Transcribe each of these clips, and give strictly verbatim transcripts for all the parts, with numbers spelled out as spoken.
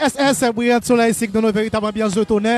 S S, Briyant Solèy Signo, nan veritab anbyans de tonè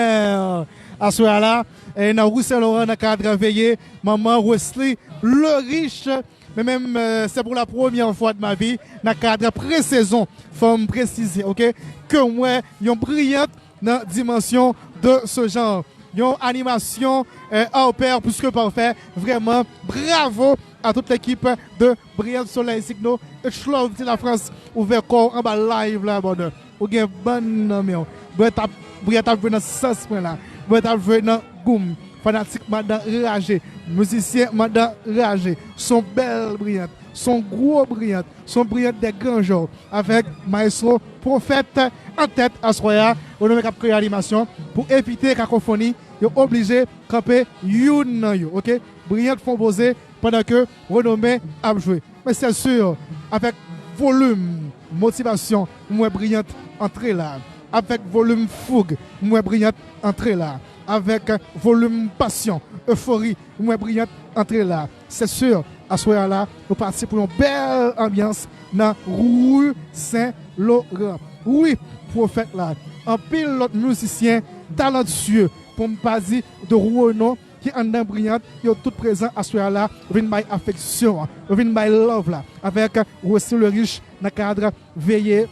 aswè a la, e nan Ri Sen Loran, nan kad veye manman Wesley Leriche. Men menm, euh, c'est pour la première fois de ma vie, nan kad presezon, fò m presize, oke, ke m wè yon Briyant nan dimansyon de ce genre. Yon animasyon, euh, au pair plus que parfait. Vrèman, bravo à toute l'équipe de Briyant Solèy Signo. Much love ti Lafrans, ouvè kò w anba live la, brother. Ou gen bann nan men w. Briyant ap, Briyant ap jwe nan sans mwen la. Briyant ap jwe nan gou m. Fanatik Madan raje. Mizisyen Madan raje. Son bèl Briyant. Son gwo Briyant. Son Briyant dè gran jò. Avèk Maestro Pwofèt an tèt aswè a. Renome k ap kreye animasyon pou evite kakofoni. Yo oblije kanpe youn nan yo, oke? Briyant fè yon poze pandan ke Renome ap jwe. Men c'est sûr, avèk volim motivasyon, m wè Briyant antre la. Avèk volim foug, m wè Briyant antre la. Avèk volim pasyon, efori, m wè Briyant antre la. C'est sûr, aswè a la, nou pati pou yon bèl anbyans nan Ri Sen Loran. Wi, Pwofèt la, anpil lòt mizisyen talantiye, pou m pa di de renon, ki anndan Briyant, yo tout prezan aswè a la, yo vin bay afeksyon an, yo vin bay love la, avèk Wesley Leriche nan kad veye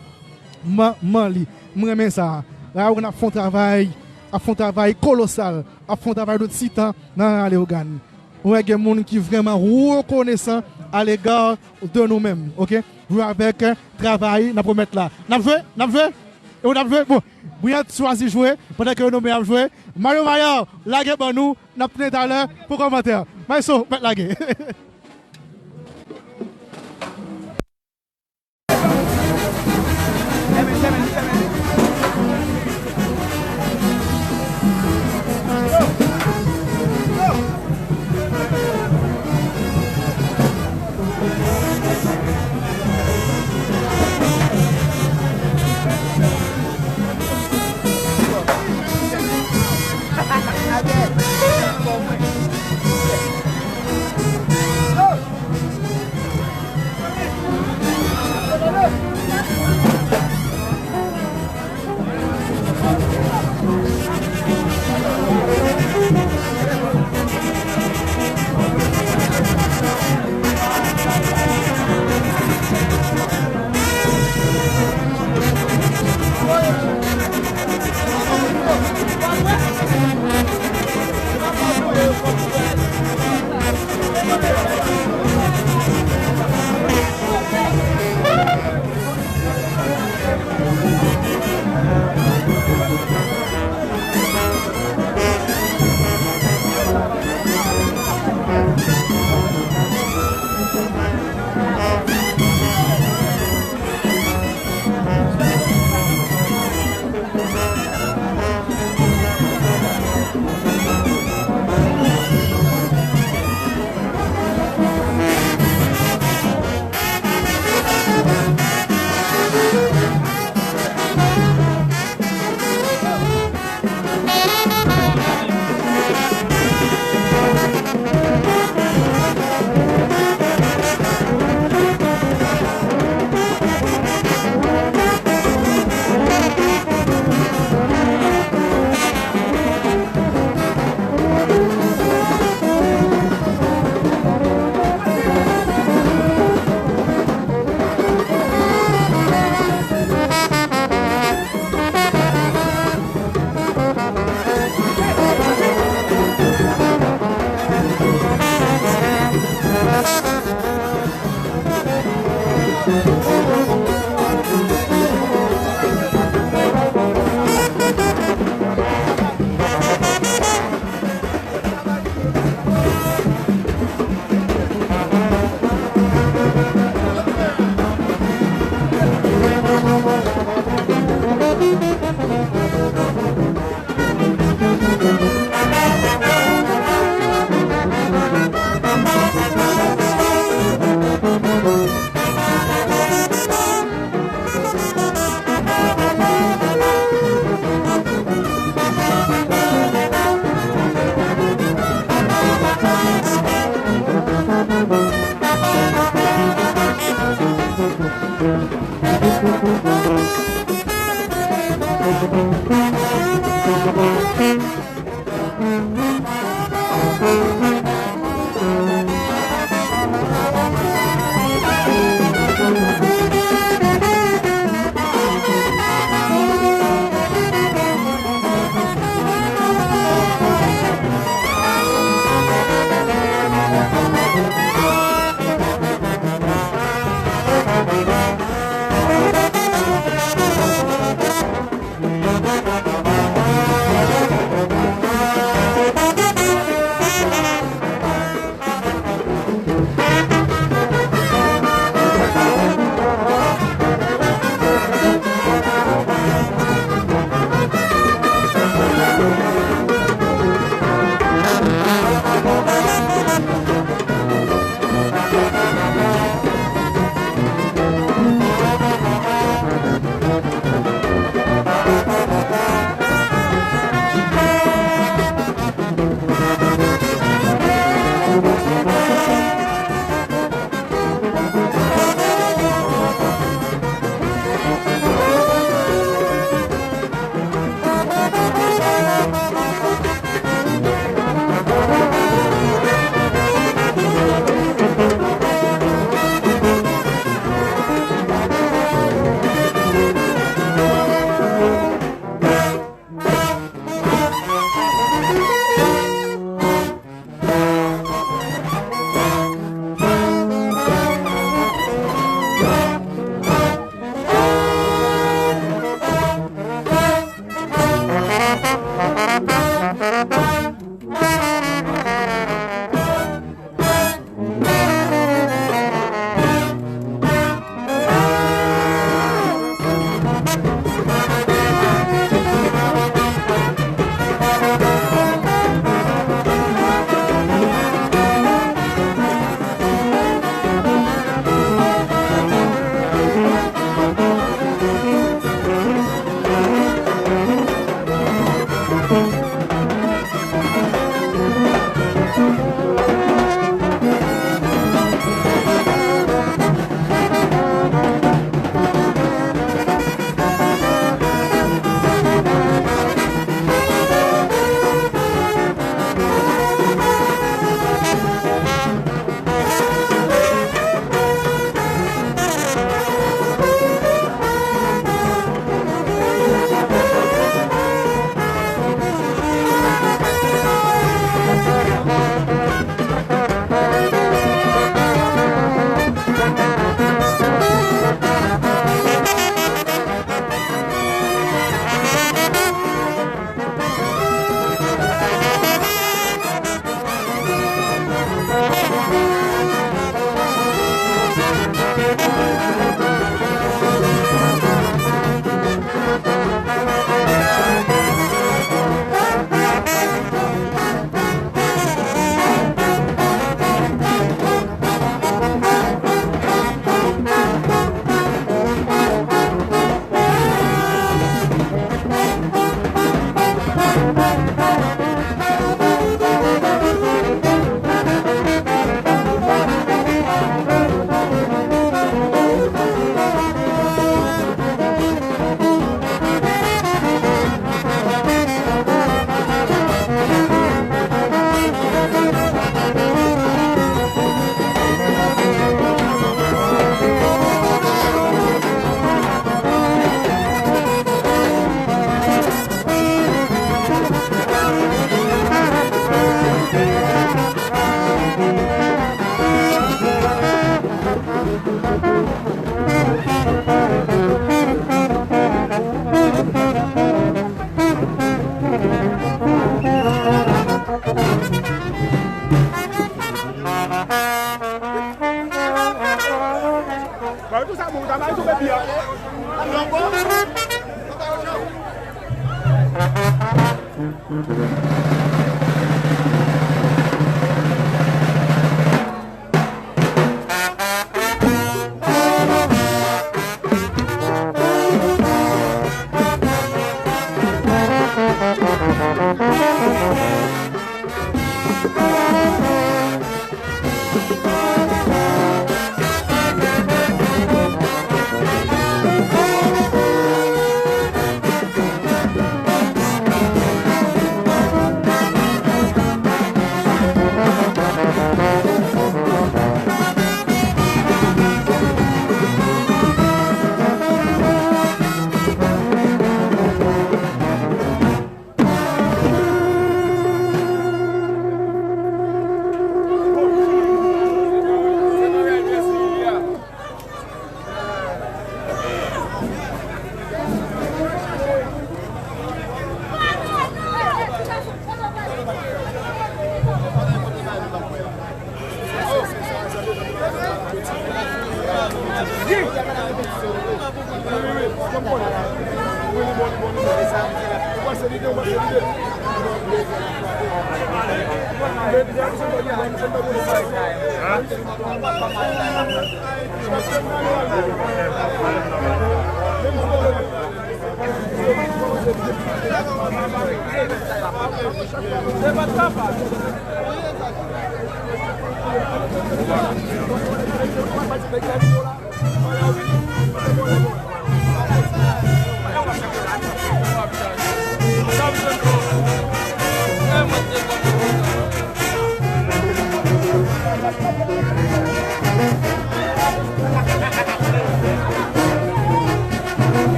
manman li. M renmen sa. Raoul ap fè yon travay, ap fè yon travay kolosal, ap fè yon travay de titan nan Leyogàn. Ou wè gen moun ki vrèman rekonesan à l'égard de nou menm, oke? Jwe avèk, euh, travay n ap remèt la. N ap jwe? N ap jwe? E ou n ap jwe? Bon, Briyant chwazi jwe pandan ke Renome ap jwe. Mario Mayor, lage ban nou, n ap tounen talè pou kòmantè. Maestro, mèt lage.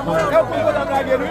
E w konn kote m lage l, wi.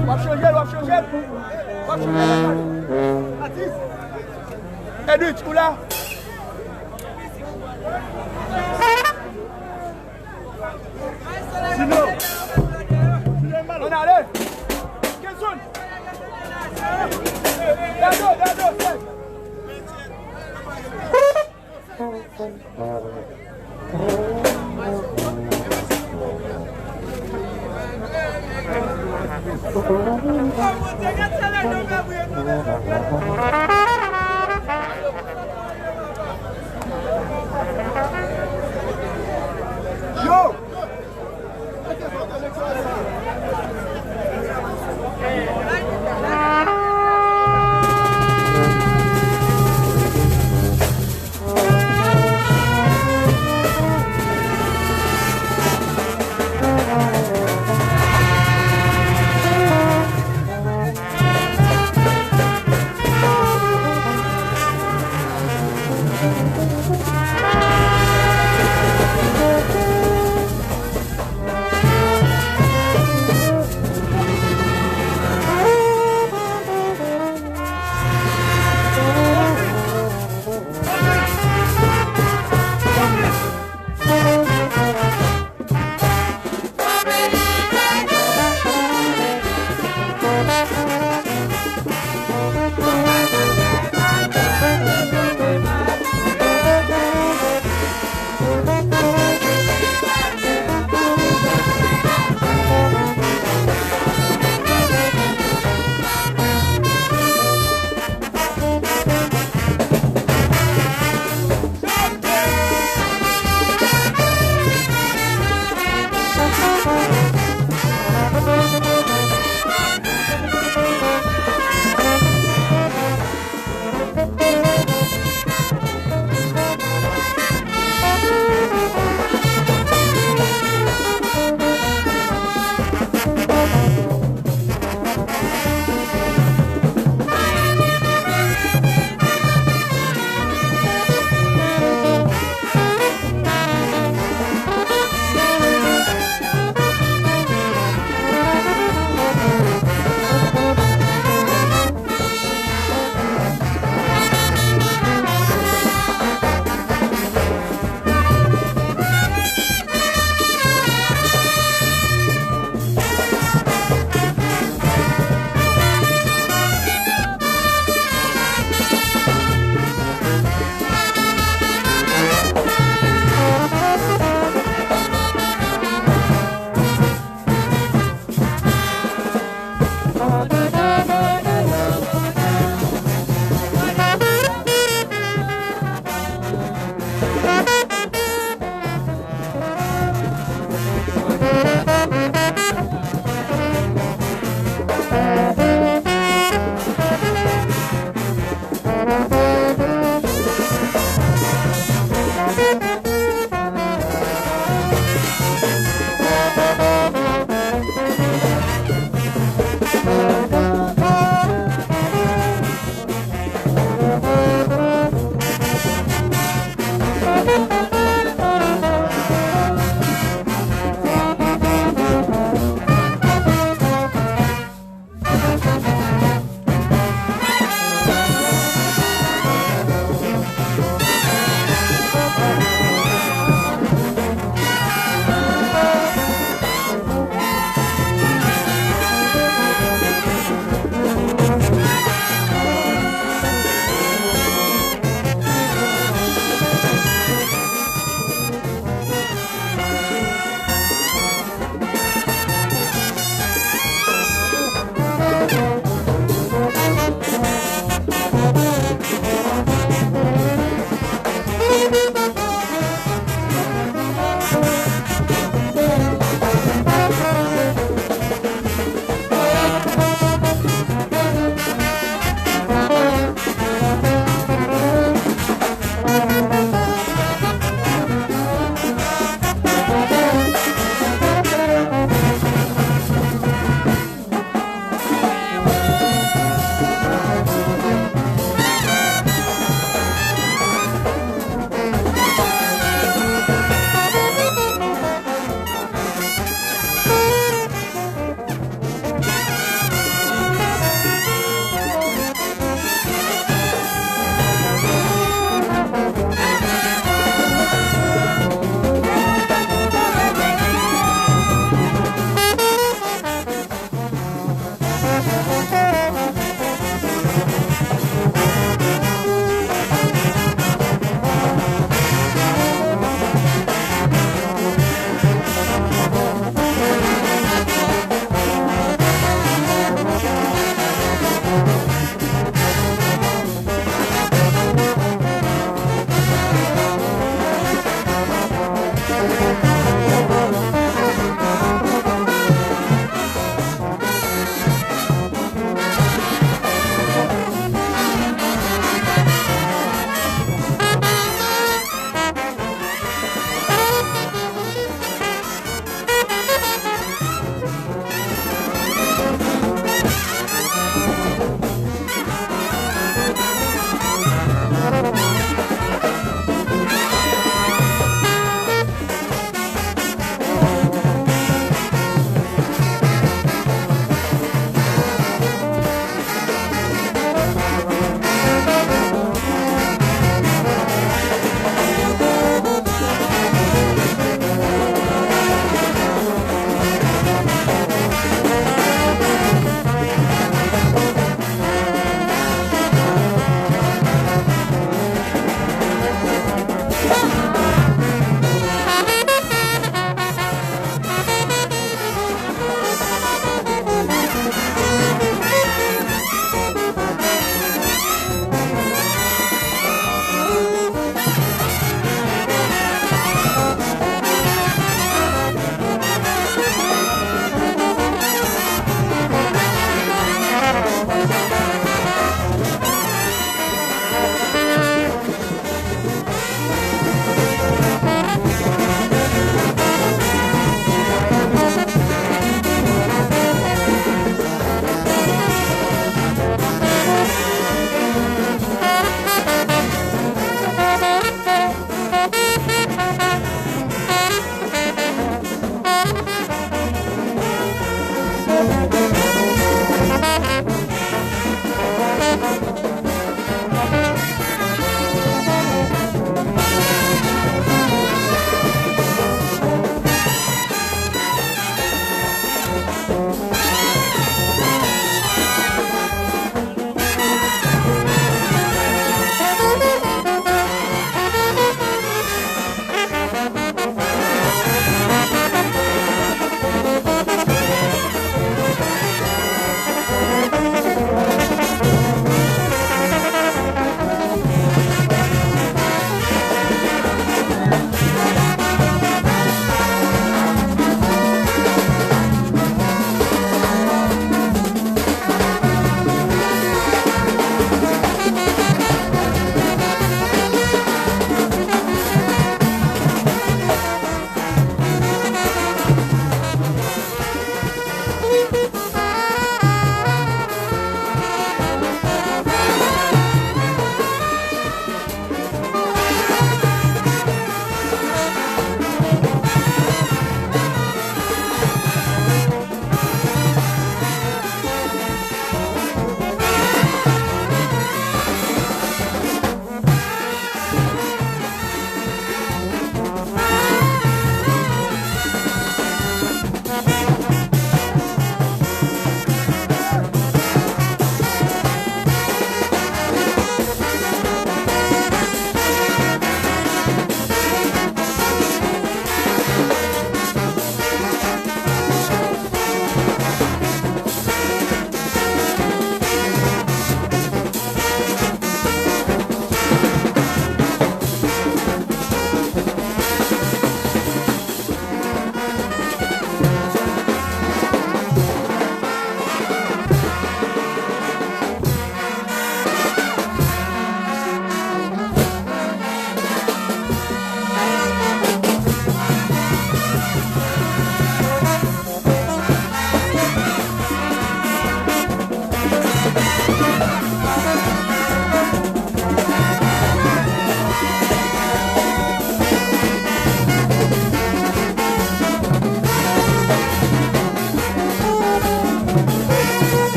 W ap chanje l, w ap chanje l. W ap chanje l. Atis. Edwidge, ou la? Sino. Ann ale. Kenson. Dado, Dado, sèk. Yo!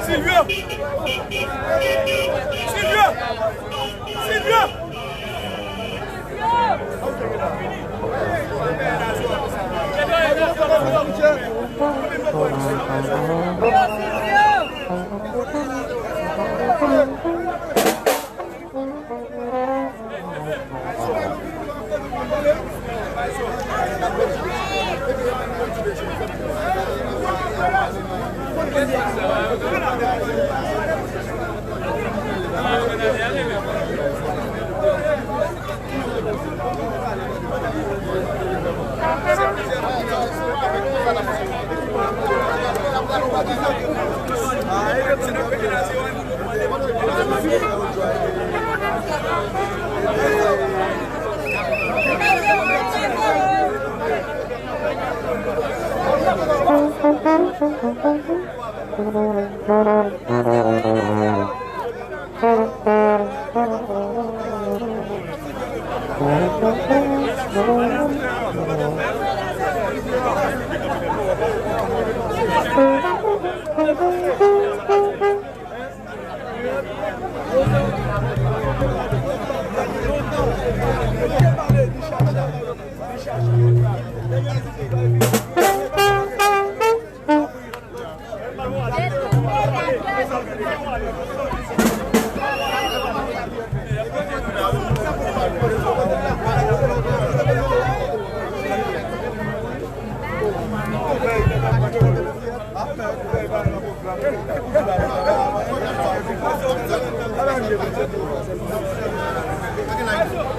Silvio! Silvio! Silvio!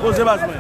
Poze baz mwen.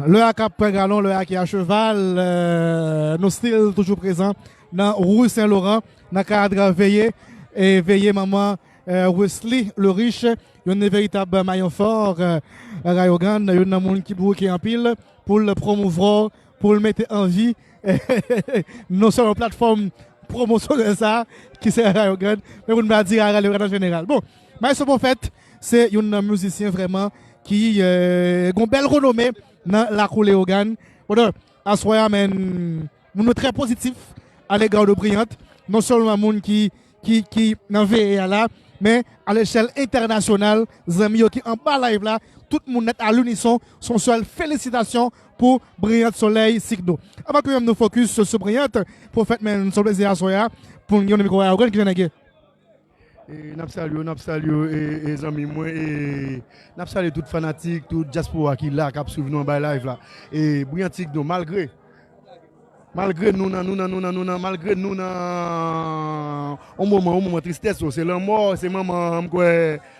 Lè a k ap pran galon, lè a ki a cheval, euh, nou still toujou prezan nan Rue Saint-Laurent, nan kad Veye, e Veye manman, euh, Wesley Leriche, youn nan veritab mayon fò, euh, Rayogàn, youn nan moun ki bouke anpil pou l pwomouvwa, pou l mete anvi non sèlman platfòm pwomosyonèl sa a, ki se Rayogàn, men pou n pa di Rayogàn an jeneral. Bon, Maestro Prophète, se youn nan mizisyen vrèman ki, euh, gen yon bèl renome nan lakou Leyogàn. Bon, aswè a, men, moun yo trè pozitif alega de Brillant, non sèlman moun ki, ki, ki nan veye a la, men a lechèl entènasyonal, zanmi yo ki anba live la, tout moun nèt a linison, se yon sèl felisitasyon pou Brillant Soleil Signo. Avan ke menm nou fokis sou Brillant, Prophète, men, se yon plezi aswè a pou n gen yon mikwo a Rayogàn ki jan nèg ye. E, n ap salye w, n ap salye w, e, e, zanmi mwen, e n ap salye tout fanatik, tout dyaspora ki la, k ap swiv nou anba live la. E, Brillant Signo, malgre, malgre nou nan, nou nan, nou nan, nou nan, malgre nou nan yon moman, yon moman tristès, se lanmò, se manman, m kwè,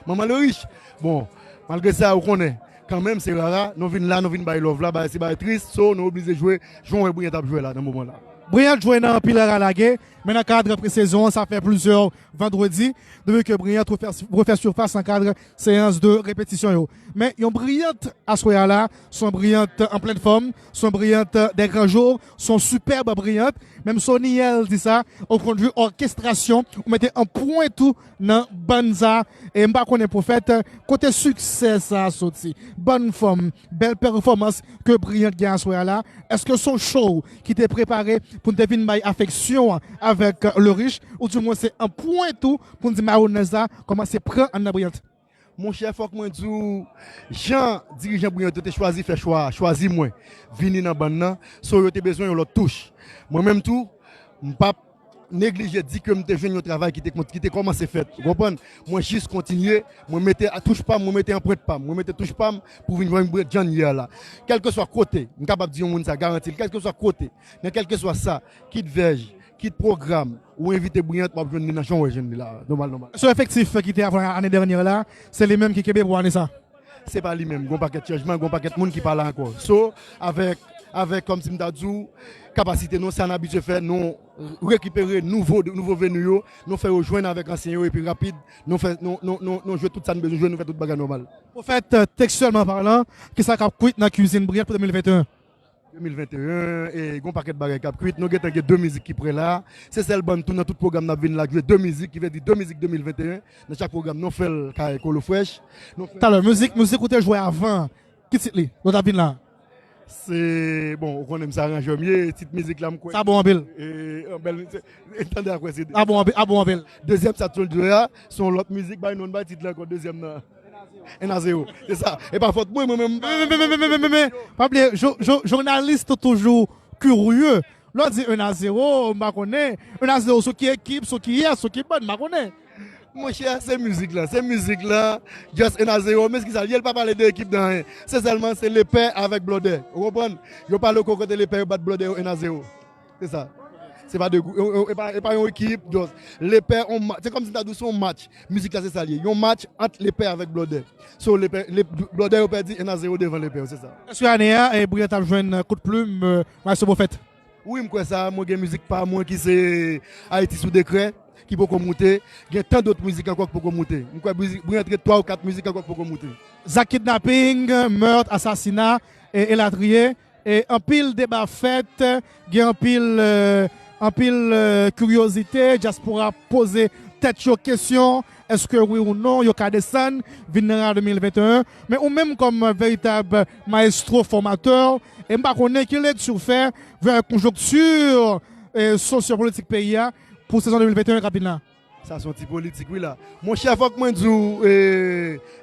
manman Leriche. Bon, malgre sa, ou konnen, kanmenm, se rara, nou vin la, nou vin bay love la, bay, se bay tris, so, nou oblije jwe, jan w wè Brillant ap jwe la, nan moman la. Brillant jwe nan anpil rara lage, men nan kad presezon an, sa fè plizyè vandredi, depi ke Brillant refè, refè sifas nan kad seyans de repetisyon yo. Men yon Brillant aswè a la, se yon Brillant an plenn fòm, se yon Brillant des grands jours, se yon sipèb Brillant. Menm Sony L di sa, au point de vue orkestrasyon, ou mete an pwen tou nan bann sa, e m pa konnen Prophète, kote siksè sa a soti. Bann fòm, bèl pèfòmans ke Brillant gen aswè a la, èske se yon show ki te prepare pou n te vin bay afeksyon avèk Leriche, oudimwen se an pwen tou pou n di mayonèz la kòmanse pran anndan Brillant? Monchè, fòk mwen di w, jan dirijan Brillant yo te chwazi fè chwa, chwazi mwen, vini nan bann nan, so yo te bezwen yon lòt touch. Mwen menm tou, m p ap neglije di ke m te jwenn yon travay ki te, ki te kòmanse fèt, ou konprann? Mwen jis kontinye, mwen mete touch pa m, mwen mete anprent pa m, mwen mete touch pa m pou vin jwenn Brillant jan l ye a la. Kèlkeswa kote, m kapab di yon moun sa, garanti l, kèlkeswa kote, nan kèlkeswa sa, kit vèj, kit pwogram, ou envite Brillant, w ap jwenn li nan jan w wè jwenn li la, nòmal, nòmal. Se efektif ki te avan ane dènyè la, se li menm ki kenbe pou ane sa. Se pa li menm, gon pakèt chanjman, gon pakèt moun ki pa la ankò. So, avèk, avèk, kòmsi m ta di w, kapasite nou, sa n abitye fè, nou rekipere nouvo, nouvo veni yo, nou fè yo jwenn avèk ansyen yo, epi rapid, nou fè, nou, nou, nou, nou jwe tout sa n bezwen jwe, nou fè tout bagay nòmal. Prophète, euh, tekstyèlman palan, kisa k ap kwit nan kwizin Brillant pou de mil venteyen? De mil venteyen, e gon pakèt bagay k ap kwit. Nou gentan gen de mizik ki prè la. Se sèl bann tou nan tout pwogram n ap vin la k jwe de mizik, ki vle di de mizik de mil venteyen. Nan chak pwogram, nou fè l kay Kolo Fresh. Nou fè... Talè, mizik, mizik ou te jwe avan, ki tit li? Lè w t ap vin la? Se, bon, ou konnen m se aranjè m ye, tit mizik la m kwè. Sa bon anpil. E, an bèl, se, e, tande akwè se... Sa bon anpil, sa bon anpil. Dezyèm sa t sou l jwe a, se yon lòt mizik, bay non, bay tit la ankò, dezyèm nan. En a zewo. Se sa. E pa fòt mwen, mwen menm. Men, men, men, men, men, men, men, men, pa bliye, jou-, jou-, jounalis toujou kirye. Lè w di en a zewo, m pa konnen. En a zewo sou ki ekip, sou kiyès, sou ki bann, m pa konnen. Monchè, se mizik la, se mizik la. Just en a zewo, men kisa l ye, l pa pale de ekip de anyen. Se sèlman, se Lepè avèk Blòdè. Ou konprann? Yo pale kokote Lepè, yo bat Blòdè yo en a zewo. Se sa. Se pa de gou-, e, e, e pa, e pa yon ekip, just. Lepè, on ma-, se kòmsi m ta di w se yon match. Mizik la, se sa l ye. Yon match ant Lepè avèk Blòdè. So, Lepè, Le-, Blòdè yo pèdi en a zewo devan Lepè yo, se sa. Èske ane a, e, Brillant ap jwenn kout plim, e, Maestro Prophète? Wi, m kwè sa. Mwen gen mizik pa mwen ki se Ayiti sou dekrè, ki poko moute. Gen tan dòt mizik ankò ki poko moute. M kwè Bri-, Brillant ret twa ou kat mizik ankò ki poko moute. Zak kidnaping, meurtre, asasina, e, elatriye. E anpil deba fèt, gen anpil, e, anpil, e, kiryozite, dyaspora poze tèt yo kesyon, èske wi ou non yo ka desann vin nan de mil venteyen. Men ou menm kòm veritab maestro fòmatè, e m pa konnen ki lekti w fè vè konjonkti, e, sosyopolitik peyi a pou sezon de mil venteyen k ap vin la. Sa se yon ti politik, wi, la. Monchè, fòk mwen di w, e,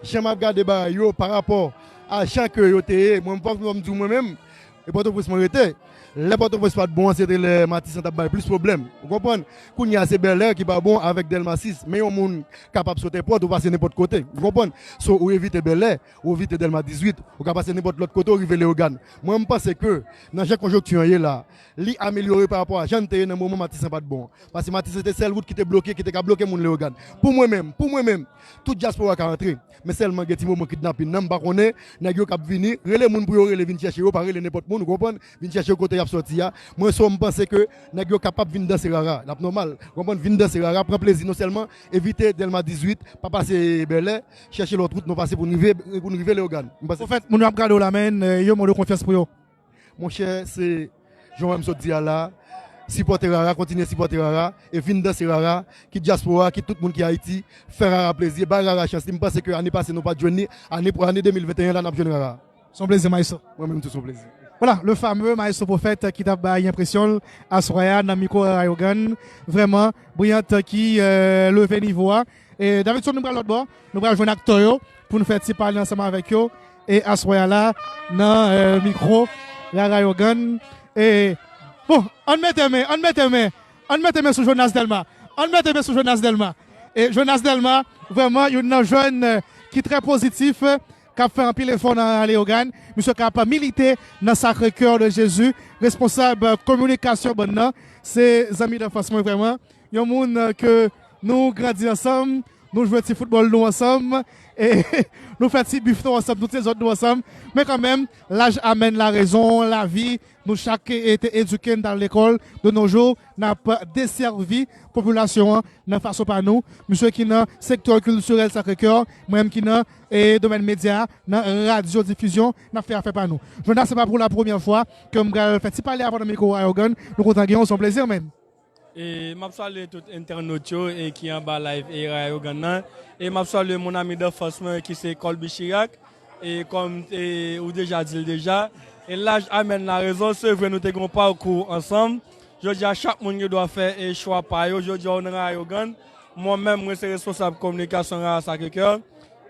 jan m ap gade bagay yo pa rapò a jan ke yo te ye, mwen, fòk mwen di w mwen menm, e Pòtoprens mwen rete. Lè Pòtoprens pa t bon an, se te lè Matisan t ap bay plis pwoblèm. Ou konprann? Kounye a, se Bèlè ki pa bon avèk Dèlma sis. Men yon moun kapab sote pòt ou pase nenpòt kote. Ou konprann? So, ou evite Bèlè, ou evite Dèlma dizuit, ou ka pase nenpòt lòt kote, ou rive Leyogàn. Mwen, m panse ke, nan jan konjonkti an ye la, li amelyore pa rapò a jan n te ye nan moman Matisan pa t bon an. Paske Matisan se te sèl wout ki te bloke, ki te ka bloke moun Leyogàn. Pou mwen menm, pou mwen menm, tout dyaspora ka antre. Men sèlman gen ti moman kidnapin nan, m pa konnen, nèg yo k ap vini, rele moun pou yo rele vin chèche yo, pa rele nenpòt moun, ou konprann? Vin chèche yo kote y ap sòti a. Mwen, so, m panse ke nèg yo kapab vin danse rara, l ap nòmal. Ou konprann? Vin danse rara, pran plezi nou sèlman, evite Dèlma dizuit, pa pase Bèlè, chèche lòt wout nou pase pou n rive, pou n rive Leyogàn. M panse Pwofèt, moun yo ap gade w la, men, e, yo mande w konfyans pou yo. Monchè, se jan w wè m sot di a la, sipòte rara, kontinye sipòte rara, e vin danse rara, kit dyaspora, kit tout moun ki Ayiti, fè rara plezi, bay rara chans li. M panse ke ane pase nou pa t jwenn li, ane, pou ane de mil venteyen la, n ap jwenn rara. Se yon plezi, maestro. Mwen menm tou, se yon plezi. Voilà, le fameux maestro Prophète ki t ap bay enpresyon l aswè a nan mikwo Rara Yogann. Vrèman, Brillant ki, e, leve nivo a. E Davidson, nou pral lòt bò, nou pral jwenn aktè yo pou n fè ti pale ansanm avèk yo. E aswè a la, nan, e, mikwo Rara Yogann. E, bon, ann mete men, ann mete men, ann mete men sou Jonas Dèlma. Ann mete men sou Jonas Dèlma. E Jonas Dèlma, vrèman, youn nan jèn, e, ki trè pozitif, e, k ap fè anpil efò nan Leyogàn. Misye k ap milite nan Sacré Cœur de Jésus, responsab, e, kominikasyon bann nan. Se zanmi danfans mwen vrèman. Yon moun, e, ke nou grandi ansanm, nou jwe ti foutbòl nou ansanm, e nou fè ti bif nou ansanm, nou ti dezòd nou ansanm. Men kanmenm, laj amèn larezon, lavi, nou chak e, te edike, n t al lekòl, de nos jours, n ap desèvi popilasyon an nan fason pa nou. Misye ki nan sektè kiltirèl Sacré Cœur, mwen menm ki nan, e, domèn medya, nan radyo difizyon, n ap fè afè pa nou. Jonas, se pa pou la premyè fwa ke m pral fè ti pale avè w nan mikwo Rara Yogann. Nou kontan gen w, se yon plezi, men. E m ap salye tout entènot yo, e, ki anba live, e, Rara Yogann nan. E m ap salye mon ami d'enfance mwen ki se Colby Chirac. E kòm, e, ou deja di l deja. E laj amèn larezon, se vre nou te gen yon pakou ansanm. Jodi a, chak moun gen dwa fè, e, chwa pa yo. Jodi a, ou nan Rara Yogann. Mwen menm, mwen se responsab kominikasyon Rara Sacré Cœur.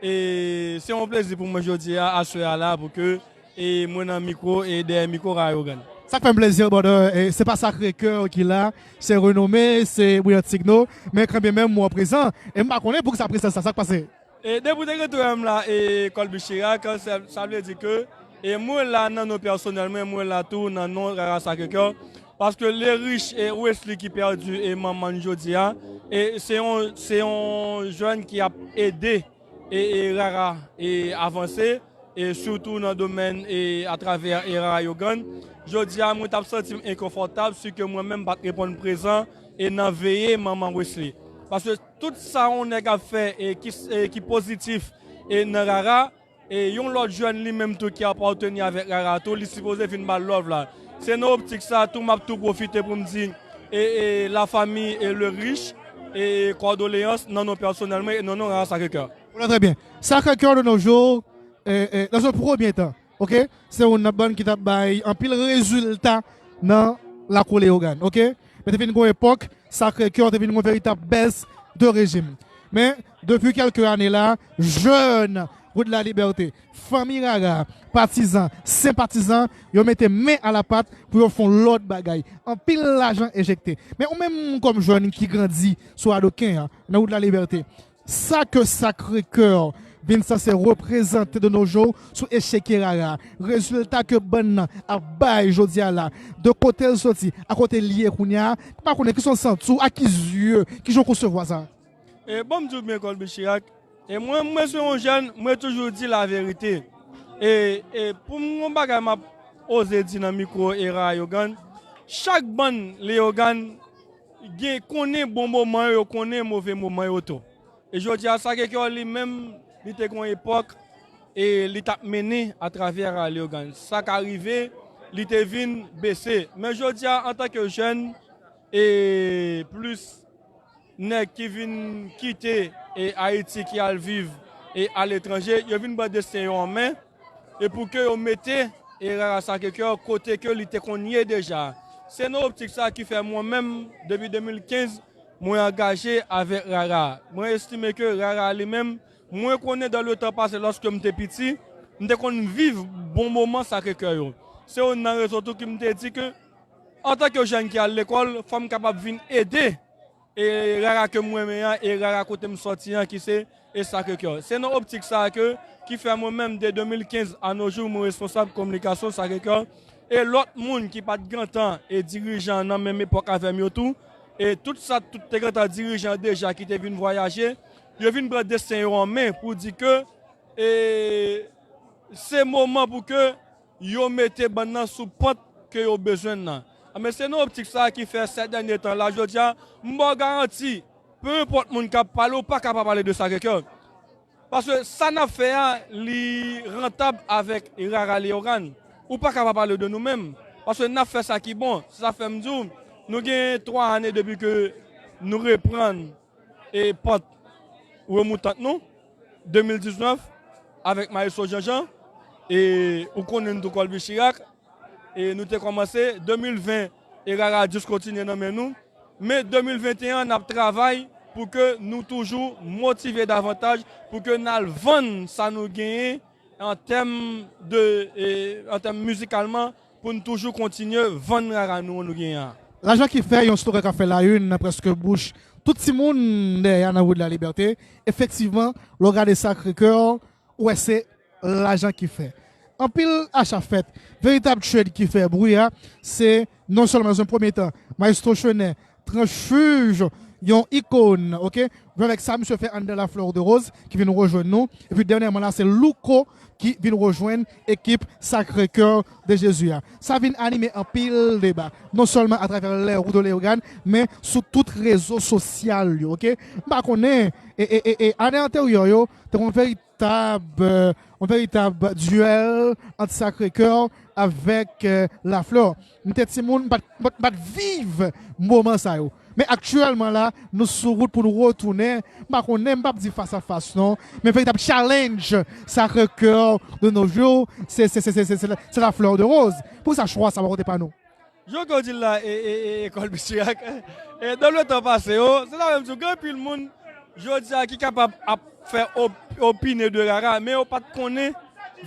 E se yon plezi pou mwen jodi a, aswè a la, pou ke, e, mwen nan mikwo, e, dèyè mikwo Rara Yogann. Sa k fè m plezi, brother, e, se pa Sacré Cœur ki la, se renome, se Brillant Signo, men kanmenm ou an prezan. E m pa konnen poukisa prezans sa, sa k pase? E depi w te rete wè m la, e Colby Chirac, sa, sa vle di ke, e mwen la nan non pèsonèl mwen, mwen la tou nan non Rara Sacré Cœur. Paske le riche e Wesley ki pèdi e manman n jodi a, e se yon, se yon jèn ki ap ede e, e Rara e avanse, e sitou nan domèn e atravè e Rara Yogann. Jodi a, mwen t ap santi m enkonfòtab si ke mwen menm m pa t reponn prezan e nan veye manman Wesley. Paske tout sa yon nèg ap fè e ki, e ki pozitif e nan Rara, e yon lòt jèn li menm tou ki apateni avèk Rara tou, li sipoze vin ba l love la. Se nan optik sa tou m ap tou pwofite pou m di e, e la famille e le riche e kondoleyans nan non pèsonèl mwen e nan non Rara Sacré Cœur. Voilà, très bien. Sacré Cœur de nos jours, e, e, dans un premier temps, ok, se youn nan bann ki t ap bay anpil rezilta nan lakou Leyogàn, ok? Men te vin gon epòk, Sacré Cœur te vin gon veritab bès de rejim. Men, depi kèlke ane la, jèn Wout Lalibète, fanmi Rara, patizan, senpatizan, yo mete men a la pat pou yo fè yon lòt bagay. Anpil lajan enjekte. Men ou menm kòm jèn ki grandi sou adoken an, nan Wout Lalibète, sa ke Sacré-Cœur vin sanse reprezante de nos jours sou echekye Rara, rezilta ke bann nan ap bay jodi a la, de kote l soti, a kote l ye kounye a, m pa konnen ki sa w santi w, a ki zye, ki jan w konsevwa sa. E bon, m di w byen, Colby Chirac. E mwen, mwen se yon jèn, mwen toujou di laverite. E, e pou m yon bagay m ap oze di nan mikwo e Rara Leogane, chak bann Leogane gen konnen bon moman yo, yo konnen move moman yo tou. E jodi a, Sacré-Cœur li menm, li te gon epòk e li t ap mennen atravè Rara Leogane. Sa ka rive, li te vin bese. Men jodi a, antanke jèn, e plis nèg ki vin kite e Ayiti, ki al viv e aletranje, yo vin pran desten yo an men e pou ke yo mete e Rara Sacré-Cœur kote ke li te konn ye deja. Se nan optik sa ki fè mwen menm, depi de mil kenz, mwen angaje avèk Rara. Mwen estime ke Rara li menm, mwen konnen dan le tan pase, lòske m te piti, m te konn viv bon moman Sacré-Cœur yo. Se youn nan rezon tou ki m te di ke antanke jèn ki al lekòl, fò m kapab vin ede e Rara ke m renmen an e Rara kote m sòti an ki se e Sacré-Cœur. Se nan optik sa a ke, ki fè mwen menm de de mil kenz a no jou mwen responsab kominikasyon Sacré-Cœur e lòt moun ki pa t gentan e dirijan nan menm epòk avè m yo tou e tout sa tout te gentan dirijan deja ki te vin vwayaje, yo vin pran desten yo an men pou di ke e se moman pou ke yo mete bann nan sou pant ke yo bezwen nan. Men se nan optik sa a ki fè sèt dènye tan la, jodi a, m ba w garanti, pe enpòt moun k ap pale, ou pa ka pa pale de Sacré-Cœur. Paske sa n ap fè a, li rantab avèk Rara Leogane. Ou pa ka pa pale de nou menm. Paske n ap fè sa ki bon. Se sa fè m di w, nou gen twa ane depi ke nou reprann e pant remoutant nou, de mil diznèf, avèk Maestro Jean Jean, e ou konnen n tou Colby Chirac, e nou te kòmanse, de mil ven, e Rara Djous kontinye nan men nou, men de mil venteyen an, n ap travay pou ke nou toujou motive davantaj, pou ke n al vann sa nou genyen, an tèm de, e, an tèm mizikalman, pou n toujou kontinye vann rara nou an nou genyen an. Lajan ki fè yon slogan k ap fè la une nan prèske bouch tout timoun dèyè a nan Wout Lalibète, efektivman, lè w gade Sacré-Cœur, ou wè se lajan ki fè. Anpil acha fèt. Veritab trade ki fè bri a, se non sèlman nan yon premye tan, Maestro Chenet, transfuge, yon ikòn, oke? Jwe avèk sa misye fè anndan La Fleur de Rose, ki vin rejwenn nou. Epi dènyèman la, se Louko ki vin rejwenn ekip Sacré-Cœur de Jésus a. Sa vin anime anpil deba, non sèlman atravè lè Wout Lalibète, men sou tout rezo sosyal yo, oke? M pa konnen, e, e, e, e, ane anteryè yo, te yon veritab, e, yon veritab dyèl ant Sacré-Cœur avèk, e, La Fleur. M te timoun, m pa t, m pa t, m pa t viv moman sa yo. Men aktyèlman la, nou sou wout pou nou retounen. M pa konnen, m p ap di fas a fas non. Men veritab challenge Sacré-Cœur de nos jours, se, se, se, se, se, se, se La Fleur de Rose. Poukisa chwa sa pa pote pa nou? Jan ke w di l la, e, e, e, e Colby Chirac, e, dan le tan pase yo, se sa menm di w, gen anpil moun, jodi a, ki kapab ap fè op, opine de rara, men yo pa t konnen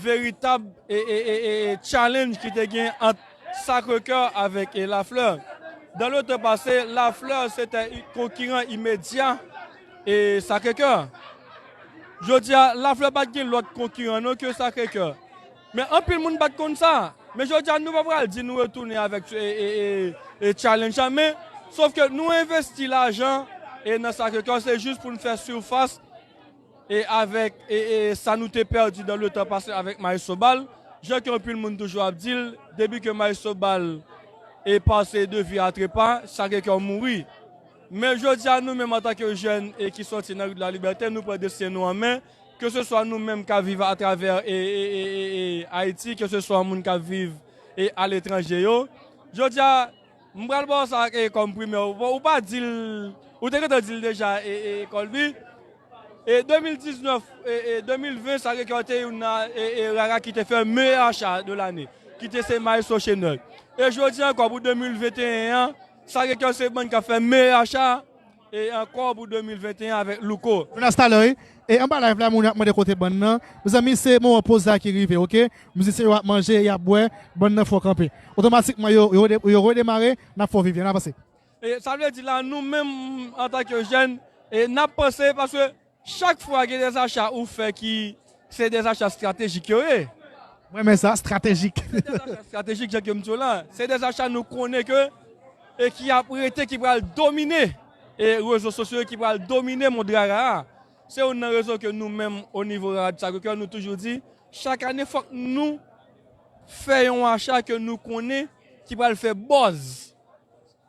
veritab e, e, e, e, e challenge ki te gen ant Sacré-Cœur avèk e, La Fleur. Dan le tan pase, La Fleur se te konkiran imedya e Sacré-Cœur. Jodi a, La Fleur pa t gen lòt konkiran non ke Sacré-Cœur. Men anpil moun pa t konn sa. Men jodi a, nou pa pral di nou retounen avèk e, e, e, e challenge la, men sòf ke nou envesti lajan e nan Sacré-Cœur, se jis pou n fè sifas e avèk e, e, sa nou te pèdi dan le tan pase avèk Maestro Bal, jan ke anpil moun toujou ap di l, depi ke Maestro Bal e pase de vi a trepa, Sacré-Cœur mouri. Men jodi a, nou menm antanke jèn e ki sòti nan Wout Lalibète, nou pran desten nou an men, ke se swa nou menm k ap viv atravè e, e, e, e, e Ayiti, ke se swa moun k ap viv e aletranje yo. Jodi a, M pral ba w sa e kòm primè. Bon, ou pa di l, ou te gentan di l deja, e, e, Colby. E de mil diznèf, e, e de mil ven, Sacré-Cœur te youn nan e, e, rara ki te fè meyè acha de lane, ki te se Maestro Chenet. E jodi ankò pou de mil venteyen an, Sacré-Cœur se bann k ap fè meyè acha e ankò pou de mil venteyen avèk Louko. Jonas talè, wi. E anba live la, moun ap mande kote bann nan. Mezanmi, se moman poz la ki rive, oke? Mizisyen yo ap manje, y ap bwè, bann nan fò kanpe. Otomatikman, yo, yo, yo redemare, n ap fè w viv, n avanse. E sa vle di la, nou menm, antanke jèn, e n ap panse, paske chak fwa gen dèzacha ou fè ki se dèzacha estratejik yo ye. Mwen renmen sa, estratejik. Se dèzacha estratejik, jan ke m di w la. Se dèzacha nou konnen ke, e ki ap rete, ki pral domine, e rezo sosyo yo, ki pral domine mond rara a. Se youn nan rezon ke nou menm, o nivo Rara di Sacré-Cœur, nou toujou di, chak ane, fòk nou fè yon acha ke nou konnen ki pral fè buzz.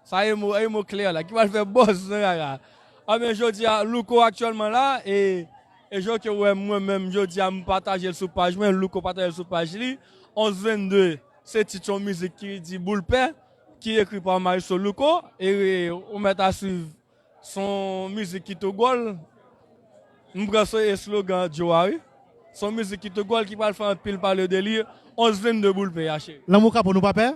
Sa e mo, e mo klè la, ki pral fè buzz nan rara. Anben, jodi a, Louko aktyèlman la, e, e jan ke w wè mwen menm, jodi a, m pataje l sou paj mwen, Louko pataje l sou paj li. Onz vennde, se tit yon mizik ki di Boul Pè, ki ekri pa Maestro Louko, e, e ou mèt a swiv, se yon mizik ki tou gwòl. M pran se slogan Joe a, wi. Se yon mizik ki tou gwòl, ki pral fè anpil pale de li. Onz vennde Boul Pè a, cheri. Lanmou ka pou nou pa pè?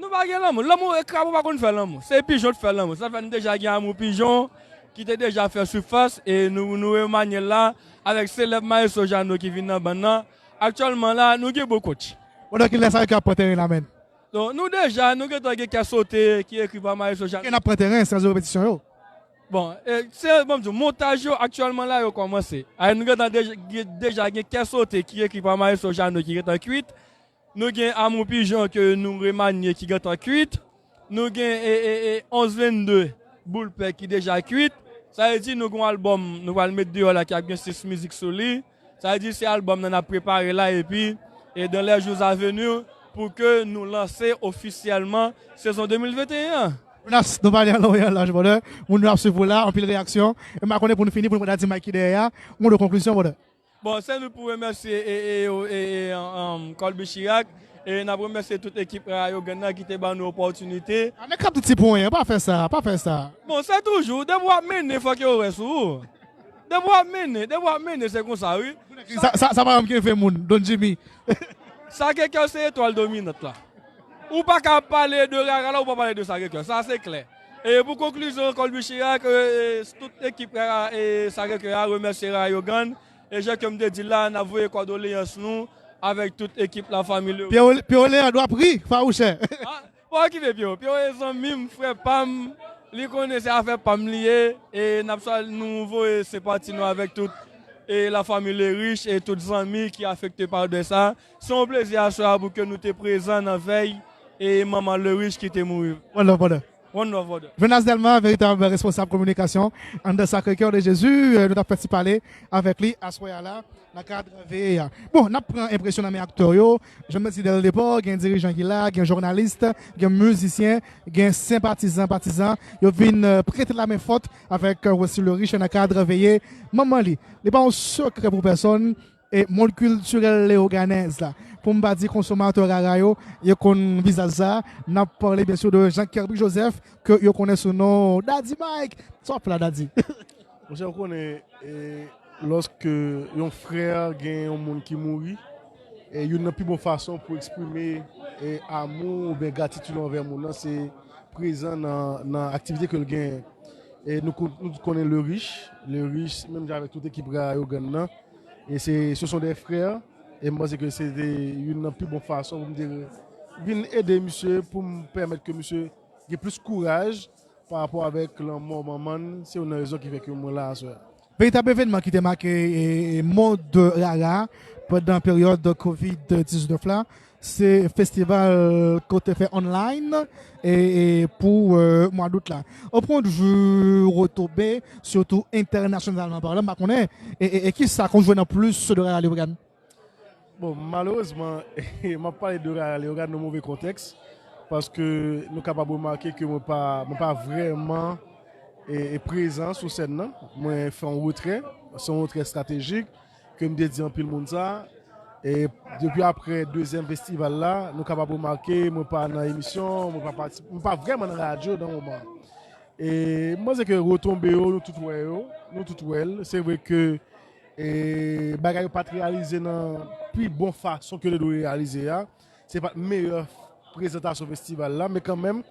Nou pa gen lanmou. Lanmou, e krapo pa konn fè lanmou. Se pijon t fè lanmou. Sa fè n deja gen Amour Pigeon, ki te deja fè sifas, e nou, nou remanye l la, avèk selèb Maestro Jeannot ki vin nan bann nan. Aktyèlman la, nou gen bon coach. Pandan ki lè sa yo ki ap pran teren la, menn? Donk, nou deja, nou gentan gen Kè Sote ki ekri pa Maestro Jeannot. Ke n ap pran teren, sans repetisyon yo. Bon, e, se, bon, m di w, montaj yo aktyèlman la, yo kòmanse. A, nou gentan deja, gen- deja gen Kè Sote ki ekri pa Maestro Jeannot ki gentan kwit. Nou gen Amour Pigeon ke nou remanye ki gentan kwit. Nou gen, e, e, e, onz vennde Boul Pè ki deja kwit. Sa vle di nou gen yon albòm nou pral met deyò la ki ap gen sis mizik sou li. Sa vle di se albòm nan n ap prepare la epi, e dans les jours à venir, pou ke nou lanse ofisyèlman sezon de mil venteyen an. Jonas, nou pale an lon e an laj, brother. Moun yo ap swiv ou la, anpil reyaksyon. E m pa konnen pou nou fini, pou nou mande Daddy Mike ki dèyè a, yon mo de konklisyon, brother. Bon, se nou pou remèsye e, e, e, e, e, um, Colby Chirac. E n ap remèsye tout ekip Rara Yogann nan ki te ban nou opòtinite. A, nèg k ap di ti ponyen, pa fè sa, pa fè sa. Bon, se toujou, depi w ap mennen, fòk yo wè sou ou. Depi w ap mennen, depi w ap mennen, se konsa, wi. Sa, sa, sa pa yon ki leve moun, Don Jimmy. Sacré-Cœur se etwal dominant la. Ou pa ka pale de Rara la, ou pa pale de Sacré-Cœur. Sa se klè. E pou konklizyon, Colby Chirac, e, e, tout ekip Rara e Sacré-Cœur a remèsye Rara Yogann. E jan ke m te di l la, n ap voye kondoleyans nou avèk tout ekip la, fanmi Leris. Pye Ole an dwa pri, fawouchè. Ah, pa okipe Pye Ole. Pye Ole e zanmi m, frè pa m. Li konnen se afè pa m li ye. E n ap sal nou voye senpati nou avèk tout, e lafanmi Leris e tout zanmi ki afekte pa de sa. Se yon plezi aswè a pou ke nou te prezan nan vèy e manman Leris ki te mouri. One love, brother. One love, brother. Jonas Delma, veritab responsab kominikasyon anndan Sacré-Cœur de Jésus, euh, nou t ap fè ti pale avèk li aswè a la nan kad veye a. Bon, n ap pran enpresyon nan men aktè yo. Jan m te di dès le départ, gen dirijan ki la, gen jounalis, gen mizisyen, gen senpatizan, patizan. Yo vin, euh, prete lamen fòt avèk, euh, Wesley Leris nan kad veye manman li. Li pa yon sekrè pou pèsonn. E mond kiltirèl leyoganèz la. Pou m pa di konsomatè rara yo, yo konn vizaj sa. N ap pale, byen si, de Jean Kerby Joseph, ke yo konnen sou non Daddy Mike. Sa w ap fè la, Daddy? Monchè, ou konnen, e, lòske yon frè gen yon moun ki mouri, e youn nan pi bon fason pou eksprime, e, amou oubyen gratitid anvè moun nan, se prezan nan, nan aktivite ke l genyen. E nou, nou tout konnen Leris, Leris, menm jan avèk tout ekip Rara Yogann nan, e se, ce sont des frères, e m panse ke se te youn nan pi bon fason pou m te vin ede misye, pou m pèmèt ke misye gen plis kouraj pa rapò avèk lanmò manman l, se youn nan rezon ki fè ke mwen la aswè a. Veritab evènman ki te make, e, e, mond rara pandan peryòd kovid diznèf la, se festival ke w te fè online, e, e, pou, e, mwa dout la. Au point de vue retonbe, sitou entènasyonalman palan, m pa konnen, e, e, e kisa ke w jwenn an plis de Rara Leyogann? Bon, malerezman, m ap pale de Rara Leyogann nan move kontèks, paske nou kapab remake ke mwen pa, mwen pa vrèman, e, e, prezan sou sèn nan. Mwen fè yon retrè, se yon retrè estratejik, ke m te di anpil moun sa. E depi apre dezyèm festival la, nou kapab remake, mwen pa nan emisyon, mwen pa patisipe, mwen pa vrèman nan radyo nan moman. E m panse ke retonbe yo, nou tout wè yo, nou tout wè l. Se vre ke, e, bagay yo pa t reyalize nan pi bon fason ke yo te dwe reyalize a. Se pa t meyè prezantasyon festival la, men kanmenm,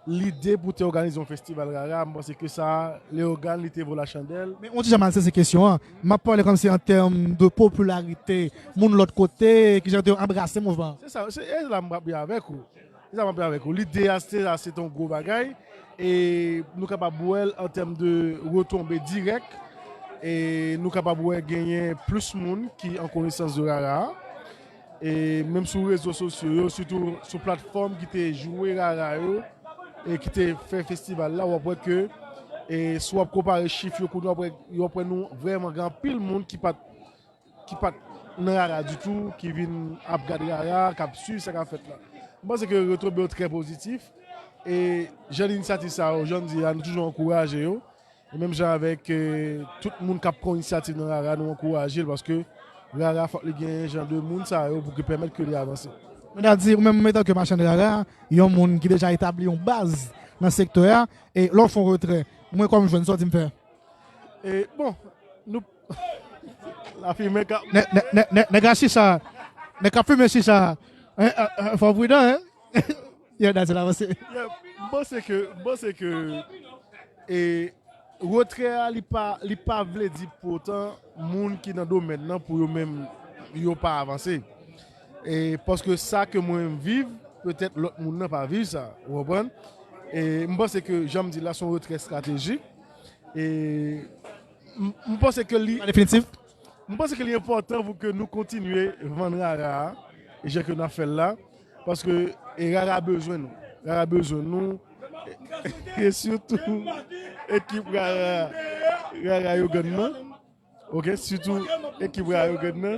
lide pou te òganize yon festival rara, m panse ke sa, Leogane, li te vo lachandèl. Men on ti jan m al sezi kesyon an. M ap pale kòmsi an tèm de popilarite, moun lòt kote, ki jan te anbrase mouvman. Se sa, se e la m ap avèk ou. Se sa m ap avèk ou. Lide a, se sa, se yon gwo bagay. E nou kapab wè l an tèm de retonbe dirèk. E nou kapab wè genyen plis moun ki an konesans de rara a. E menm sou rezo sosyo yo, sitou sou platfòm ki te jwe rara yo, e ki te fè festival la, w ap wè ke, e si w ap konpare chif yo kounye a, w ap wè, w ap wè nou vrèman gen anpil moun ki pa t ki pa t nan rara ditou, ki vin ap gade rara, k ap swiv sa k ap fèt la. M panse ke retonbe yo trè pozitif. E jan inisyativ sa yo, jan m di a, nou toujou ankouraje yo. E menm jan avèk eh, tout moun k ap pran inisyativ nan rara, nou ankouraje l paske rara fòk li gen jan de moun sa yo pou ki pèmèt ke li avanse. Men ta di, ou menm antanke machann rara, yon moun ki deja etabli yon baz nan sektè a, e lè w fè yon retrè, mwen kòm jwenn, sa w di m fè? E bon, nou. Lafimen ka. Nèg a chicha, nèg k ap fimen chicha, fò w pridan, hein? Yon dati la pase. M panse ke, m panse ke e, retrè a, li pa, li pa vle di pou otan moun ki nan domèn nan pou yo menm, yo pa avanse. E paske sa ke mwen viv, petèt lòt moun nan pa viv sa, ou konprann? E m panse ke, jan m di la, se yon retrè estratejik. E m m panse ke li. An definitif. M panse ke li enpòtan pou ke nou kontinye vann rara a, e jan ke n ap fè l la, paske e rara bezwen nou. Rara bezwen nou, e, e sitou ekip rara, rara yo gann nan. Ok, sitou ekip rara yo gann nan.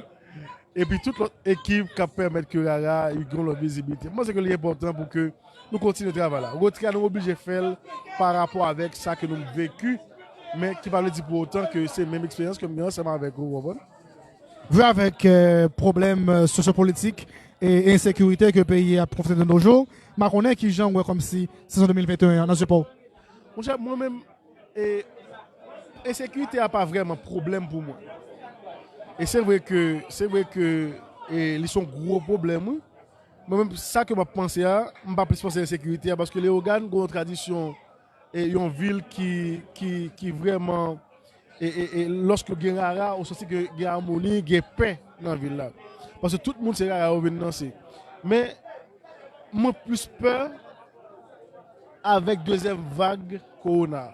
Epi tout lòt ekip k ap pèmèt ke rara a gen yon lòt vizibilite. M panse ke li enpòtan pou ke nou kontinye travay la. Retrè a nou oblije fè l pa rapò avèk sa ke nou veki, men ki pa vle di pou otan ke se menm eksperyans ke m gen ansanm avèk ou, ou konprann? Vwe avèk eh, pwoblèm eh, sosyopolitik e ensekirite ke peyi a ap konfwonte de nos jours, m pa konnen ki jan w wè kòmsi sezon de mil venteyen an nan zye pa w. Monchè, mwen menm, e, ensekirite a pa vrèman pwoblèm pou mwen. E se vre ke, se vre ke e, li se yon gwo pwoblèm, wi. Mwen menm, sa ke m ap panse a, m pa plis panse ensekirite a, paske Leyogàn gen yon tradisyon, e, yon vil ki, ki, ki vrèman, e, e, e, lòske gen rara, ou santi ke gen amoni, gen pè nan vil la. Paske tout moun se rara yo vin nan se. Men, mwen plis pè avèk dezyèm vag kowona.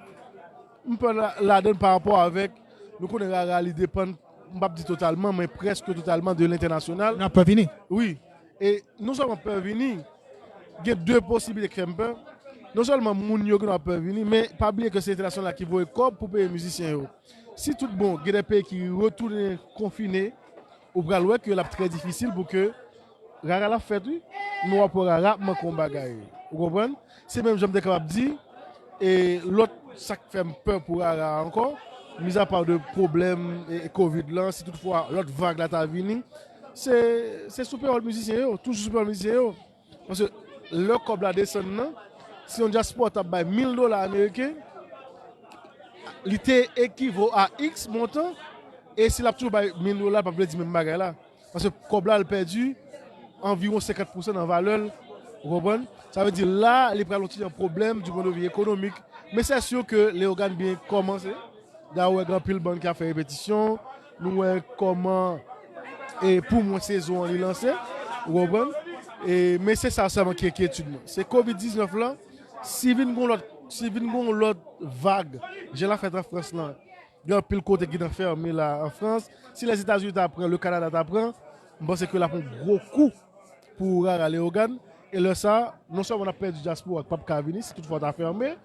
M pè la- ladann pa rapò avèk, nou konnen rara li depann, m p ap di totalman, men prèske totalman de lentènasyonal. N ap pè vini. Wi. E non sèlman pè vini, gen de posiblite k fè m pè. Non sèlman moun yo gen dwa pè vini, men pa bliye ke se entènasyonal la ki voye kòb pou peye mizisyen yo. Si tout bon, gen de peyi ki retounen konfine, ou pral wè ke l ap trè difisil pou ke rara l ap fèt, wi. Men w ap wè rara ap manke yon bagay. Ou konprann? Se menm jan m te kapab di, e lòt sa k fè m pè pou rara a ankò, mizapa de pwoblèm e, e kovid lan, si toutfwa lòt vag la ta vini, se, se sou pewòl mizisyen yo, toujou sou pewòl mizisyen yo. Paske lè kòb la desann nan, si yon dyaspora t ap bay mil dola ameriken, li te ekivo a X montan, e si l ap toujou bay mil dola, l p ap vle di menm bagay la. Paske kòb la, l pèdi anviwon senkant pousan nan valè l, ou konprann? Sa vle di la, li pral yon ti jan pwoblèm du point de vue économique. Men c'est sûr que Leyogàn byen kòmanse. Dayè, w wè gen anpil bann ki ap fè repetisyon. Nou wè kòman, e, pou mwen, sezon an li lanse. Ou konprann? E, men se sa sèlman ki enkyetid mwen. Se kovid diznèf lan, si vin gon lòt, si vin gon lòt vag, jan l ap fèt an Frans lan, gen anpil kote ki nan fèmen la an Frans. Si Lèzetazini ta pran, le Kanada ta pran, m panse ke l ap yon gwo kou pou rara Leyogàn. E lè sa, non sèlman n ap pèdi dyaspora k p ap ka vini, si toutfwa ta fèmen,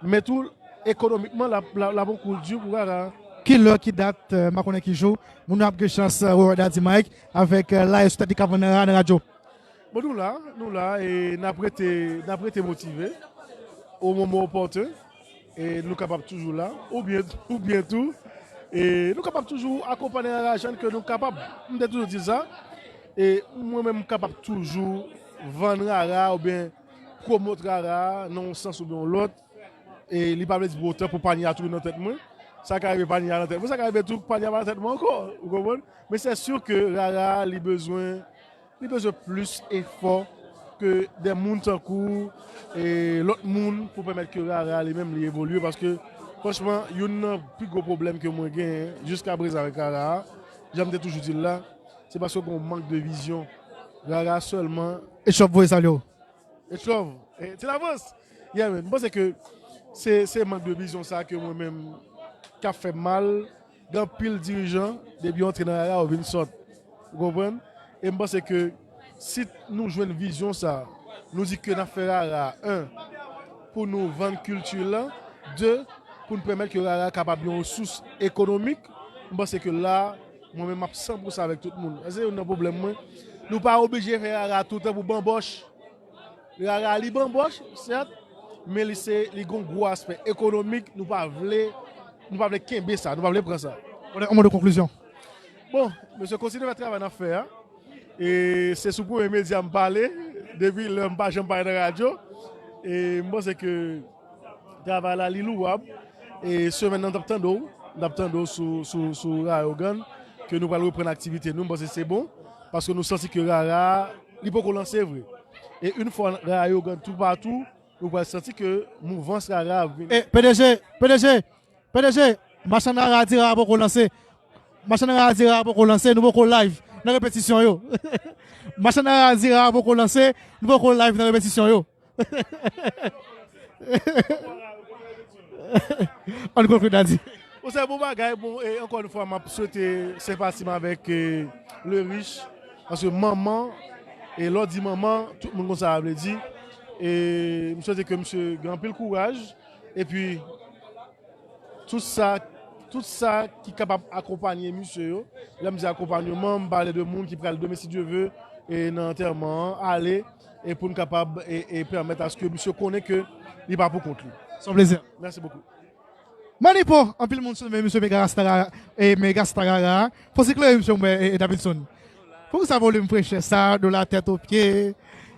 men tou, ekonomikman, l ap, l ap, l ap yon kou di pou rara. Ki lè, ki dat, eh, m pa konnen ki jou, moun yo ap gen chans eh, wè Daddy Mike avèk eh, live sou tèt li k ap vann nan rara nan radyo? Bon, nou la, nou la, e n ap rete, n ap rete motive o moman opòten. E nou kapab toujou la, oubyen, oubyen tou, e nou kapab toujou akonpanye rara jan ke nou kapab. M te toujou di sa, e mwen menm m kapab toujou vann rara oubyen pwomot rara nan yon sans oubyen yon lòt. E li pa vle di pou otan pou panye a tou nan tèt mwen. Sa ka rive panye a nan tèt mwen, sa ka rive tou panye a pa nan tèt mwen ankò. Ou konprann? Men se si ke rara li bezwen, li bezwen plis efò ke de moun tankou e lòt moun pou pèmèt ke Rara li menm li evolye, paske franchman, youn nan pi gwo pwoblèm ke mwen genyen jiska prezan avèk Rara, jan m te toujou di l la, se paske gen yon mank de vizyon. Rara sèlman. Echòp voye salye w. Echòp, eh, ti lavans. Yeah, man. M panse ke se, se mank de vizyon sa ke mwen menm k ap fè m mal. Gen anpil dirijan, depi yo antre nan Rara, yo vin sòt. Ou konprann? E m panse ke si nou jwenn vizyon sa, nou di ke n ap fè Rara, en, pou nou vann kilti lan, de, pou n pèmèt ke Rara kapab yon resous ekonomik, m panse ke la, mwen menm m ap san pou san avèk tout moun. Se youn nan pwoblèm mwen. Nou pa oblije fè Rara toutan pou banbòch. Rara li banbòch, sèt, men li se, li gon gwo aspè ekonomik, nou pa vle, nou pa vle kenbe sa, nou pa vle pran sa. Yon mo de konklizyon. Bon, mesye, kontinye fè travay n ap fè a. E se sou premye medya m pale, depi lè m pa janm pale nan radyo. E m panse ke travay la, li louwab. E semèn nan, n ap tande w, n ap tande w sou, sou, sou Rayogan, ke nou pral reprann aktivite nou. M panse se bon, paske nou santi ke Rara, li poko lanse vre. E yon fwa Rayogan toupatou, nou pral santi ke mouvans Rara ap vini. E P D G, P D G, P D G, machann Rara di Rara poko lanse. Machann Rara di Rara poko lanse, nou poko live nan repetisyon yo. Machann Rara di Rara poko lanse, nou poko live nan repetisyon yo. Ann konkli, Dadi. Bon, se bon bagay. Bon, e ankò yon fwa, m ap swete senpati m avèk, e, Le Riche. Paske manman, e lè w di manman, tout moun konn sa a vle di. E m swete ke misye gen anpil kouraj. Epi, tout sa, tout sa ki kapab akonpanye misye yo, lè m di akonpanyeman, m pale de moun ki pral demen, si Dye ve, e nan antèman an, ale, e pou n kapab, e, e pèmèt aske misye konnen ke li pa pou kont li. Se yon plezi. Mèsi bokou. Manipo, anpil moun sou men misye Mega Rasta, e Mega Star Rara. Fò se klere misye mwen, e, e Davidson. Poukisa volim frechè sa, de la tèt o pye,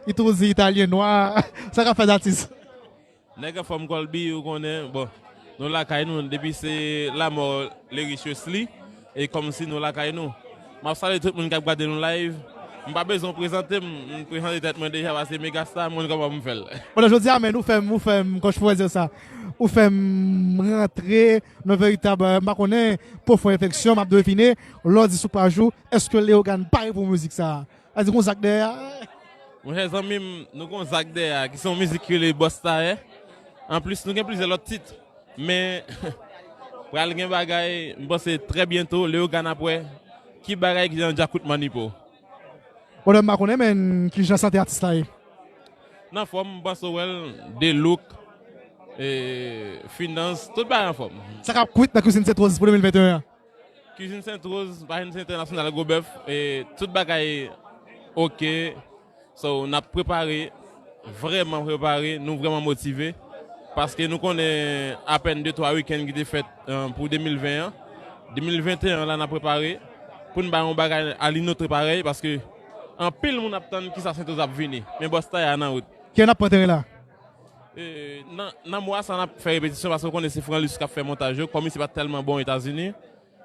li tou di italyen nwa, sa k ap fèt atis? Nèg anfòm Colby, ou konnen, bon, nou lakay nou, depi se lanmò Lerich Wesley, e kòmsi nou lakay nou. M ap salye tout moun k ap gade nou live. M pa bezwen prezante m, m prezante tèt mwen deja, paske Mega Star, m konn kòman pou m fè l. Bon, jodi a, men, ou fè m, ou fè m, kòman je pourrais dire ça? Ou fè m rantre nan veritab, euh, m pa konnen, pwofon refleksyon, m ap devine, lè w di sou paj ou, èske Leogane pare pou mizik sa a? Sa di gon zak dèyè a. Monchè zanmi m, nou gon zak dèyè a, ki se yon mizik ki rele Bòs Tayè. Anplis, nou gen plizyè lòt tit. Men, pral gen bagay, m panse trè byento, Leogane ap wè ki bagay ki nan djakout Manipo. Bon, m pa konnen, men kijan sante atis la ye? Nan fòm, m panse w wè l, de look, e, finans, tout bagay anfòm. Sa k ap kwit nan Kwizin Sentwoz pou de mil venteyen an? Kwizin Sentwoz, pa yon entènasyonal gwo bèf, e tout bagay oke. So, n ap prepare, vrèman prepare, nou vrèman motive. Paske nou konnen apèn de twa wikenn ki te fèt, eh, pou de mil ven an. De mil venteyen an la, n ap prepare pou n bay yon bagay a li notre parèy, paske anpil moun ap tann kisa Sentwoz ap vini. Men Bòs Tayè a nan wout. Kiyès n ap pran teren la? Eh, nan, nan mwa sa, n ap fè repetisyon, paske w konnen se Franlus k ap fè montaj yo, kòm misye pa tèlman bon Etazini.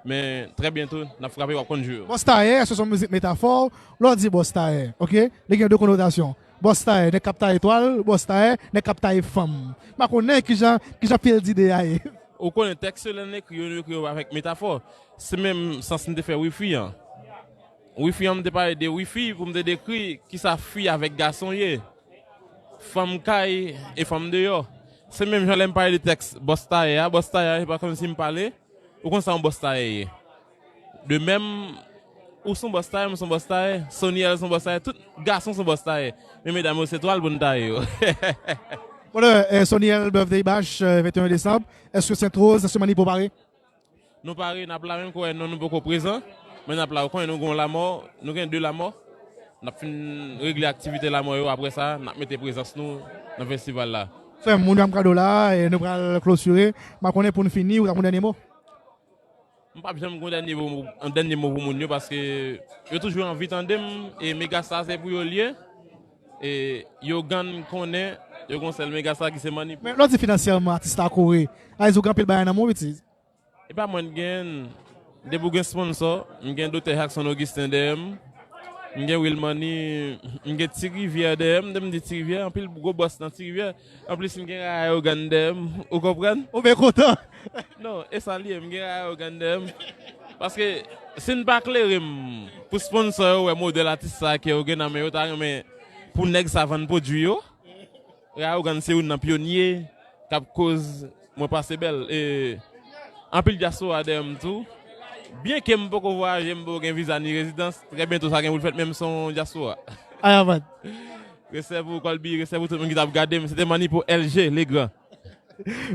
Men, trè byento, n ap frape, w ap konn jou yo. Bòs Tayè, se yon mizik metafò. Lè w di Bòs Tayè, oke? Li gen de konotasyon. Bòs Tayè, nèg k ap taye twal, Bòs Tayè, nèg k ap taye fanm. M pa konnen kijan, kijan fil dide a ye. Ou konnen tèks yo, lè n ekri yo, nou ekri yo avèk metafò. Se menm sans m te fè Wifi an. Wifi an, m te pale de wifi pou m te dekri kisa fi avèk gason ye. Fanm kay e fanm deyò. Se menm jan lè m pale de tèks Bòs Tayè a, Bòs Tayè a, se pa kòmsi m pale. Ou konn sa yon Bòs Tayè ye. De menm, ou se yon Bòs Tayè, m se yon Bòs Tayè, Soniel se yon Bòs Tayè, tout gason se yon Bòs Tayè. Men medam yo se twal pou n taye yo. Bon, eh, Soniel Birthday Bash, eh, venteyen desanm. Èske Sentwoz, èske Manipo pare? Nou pare, n ap la menm, kwè non nou poko prezan, men n ap la, ou konnen nou gen yon lamò, nou gen de lamò. N ap fin regle aktivite lamò yo, apre sa, n ap mete prezans nou nan festival la. Frè m, moun yo ap gade w la, e nou pral klotire. M pa konnen pou n fini, ou ta gon dènye mo? M p ap janm gon dènye mo, yon dènye mo pou moun yo, paske yo toujou anvi tande m, e Mega Star se pou yo l ye. E yo gann konnen, yo gon sèl Mega Star ki se Manipo. Men lè w di finansyèman, atis la kore, sa vle di ou gen anpil bagay nan men w, piti. E pa mwen k genyen l. Depi w gen sponsò, m gen Doktè Jackson Augustin dèyè m. M gen Will Money, m gen Ti Rivyè dèyè m, lè m di Ti Rivyè, anpil gwo bòs nan Ti Rivyè. Anplis, m gen Ray Hogan dèyè m, ou konprann? Ou byen kontan? Non, e sa l ye, m gen Ray Hogan dèyè m. Paske, si n pa klere m, pou sponsò yo wè modèl atis sa ke yo gen nan men yo, ta renmen pou nèg sa vann pwodui yo. Ray Hogan se youn nan pyonye k ap koz mwen pase bèl. E anpil dyaspora dèyè m tou. Byenke m poko vwayaje, m poko gen viza ni rezidans, trè byento sa gen pou l fèt, men m se yon dyaspora. Ayaman. Respè pou Colby, respè pou tout moun ki t ap gade m. Se te Manny pou L G, Legrand.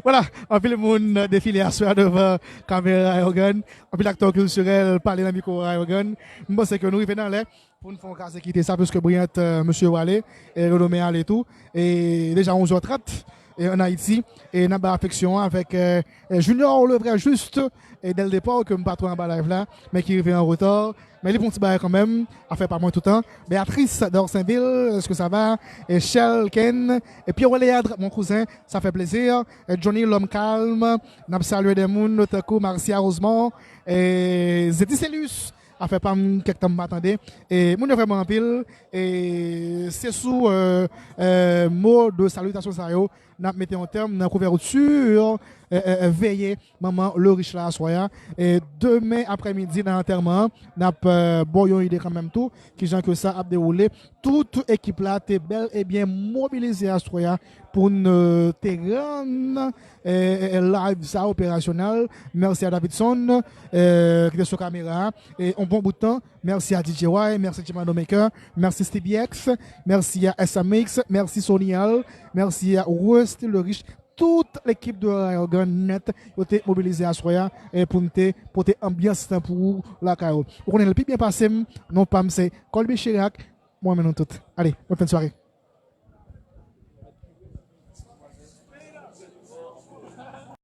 Vwala, anpil moun defile aswè a devan kamera Ray Hogan. Anpil aktè kiltirèl pale nan mikwo Ray Hogan. M panse ke nou rive nan lè pou n fè yon kase kite sa, piske Brillant, euh, mesye yo ale, e renome ale tou. E deja onz è trant e ann Ayiti, e n ap bay afeksyon an avèk, euh, Junior le vrai juste, e dès le départ ke m pa twò anba live la, men ki rive an reta. Men li fè yon ti bagay kanmenm, afè pa mwen toutan. Béatrice Dorsainville, est-ce que ça va? E Shell Ken, e Pierre Léandre, mon cousin, ça fait plaisir. E Johnny l'homme calme, n ap salye de moun tankou Marcia Rosemont, e Zeti Celus, afè pa m kèk tan m pa tande. E moun yo vrèman anpil. E se sou euh, euh, mo de salitasyon sa yo n ap mete yon tèm nan kouvèti euh, euh, euh, veye manman le rich la aswè a. E demen aprèmidi nan antèman an, n ap euh, ba w yon ide kanmenm tou kijan ke sa ap dewoule. Tout ekip la te bèl e byen mobilize aswè a pou n euh, te rann euh, euh, live sa operasyonèl. Mèsi a Davidson euh, ki te sou kamera a. E yon bon bout tan. Mèsi a D J Y, mèsi Jimano Maker, mèsi Stevie X, mèsi a S M X, mèsi Sony L, mèsi a Rusty le Rich, tout lekip de Ray Hogan nèt, yo te mobilize aswè a e pou n te pote anbyans lan pou ou lakay ou. Ou konnen l pi byen pase m, non pa m se Colby Chirac, mwen renmen nou tout. Ale, bòn fen sware.